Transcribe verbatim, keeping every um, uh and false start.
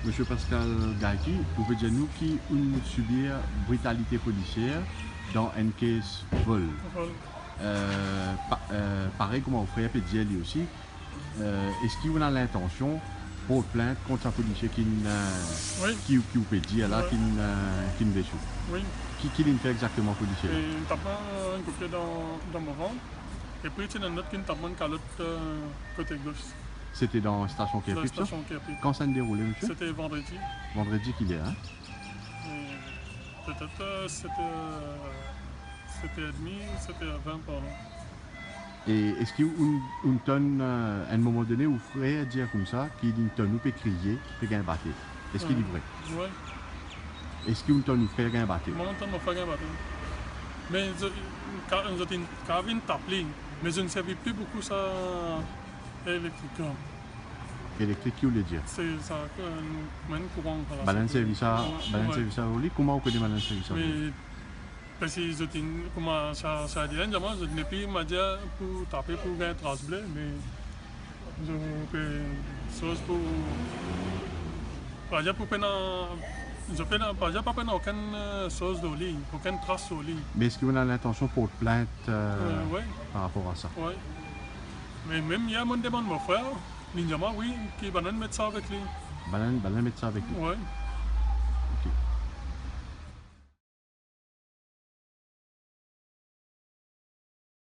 Misie Pascal Gaïti, ou pe dir nou ki ou'nn sibir britalite polisier dan enn kes vol. Vol. Eh, pa-, eh, parey kouma ou frer pe dir li osi, eh, eski ou ena lintansion port plint kont sa polisie ki'nn, eh, Wi. ki, ki ou pe dir la, Wi. ki'nn, eh, ki'nn ves ou? Wi. Ki, ki li'nn fer exakteman polisie la? Li'nn tap mwa enn koupie dan, dan mo vant. Epi ti ena enn lot ki'nn tap mwa enn kalot, eh, kote gos. Sete dan stasion Dan Kerpip, sa? stasion Kerpip. Kan sa'nn deroule, misie? Sete vandredi. Vandredi ki ler, hein? Eh, petet, eh, sete, eh, sete edmi, sete vin par la. E eski ou'nn, ou'nn tann, eh, enn moman done, ou frer dir koumsa, ki li'nn tann ou pe kriye, pe gagn bate? Eski li vre? Wi. Eski ou'nn tann ou frer gagn bate? Mwa, mo'nn tann mo frer gagn bate. Me zot, ka-, zot inn, kav inn tap li, me zot inn servi pli boukou sa elektrik la. Elektrik, ki ou le dir? Se sa, eh, mem kouran, vwala. Bannla inn servi sa, Wi. bannla inn servi sa lor li? Kouma ou kone bannla inn servi sa lor li? Me Parski zot inn, kouma sa, sa dir, enn diaman, zot nepli, ma dir, pou tape, pou gagn tras ble, me zot pe soz pou, pa dir pou pena, zot pena, pa dir pa pena okenn, eh, soz lor li, okenn tras lor li. Me eski ou ena lintansion port plint, eh, Eh, wi. par rapor a sa? Wi. Me mem yer, mo'nn demann mo frer, li dir mwa, wi, ki bannla inn met sa avek li. Bannla, bannla inn met sa avek li? Wi.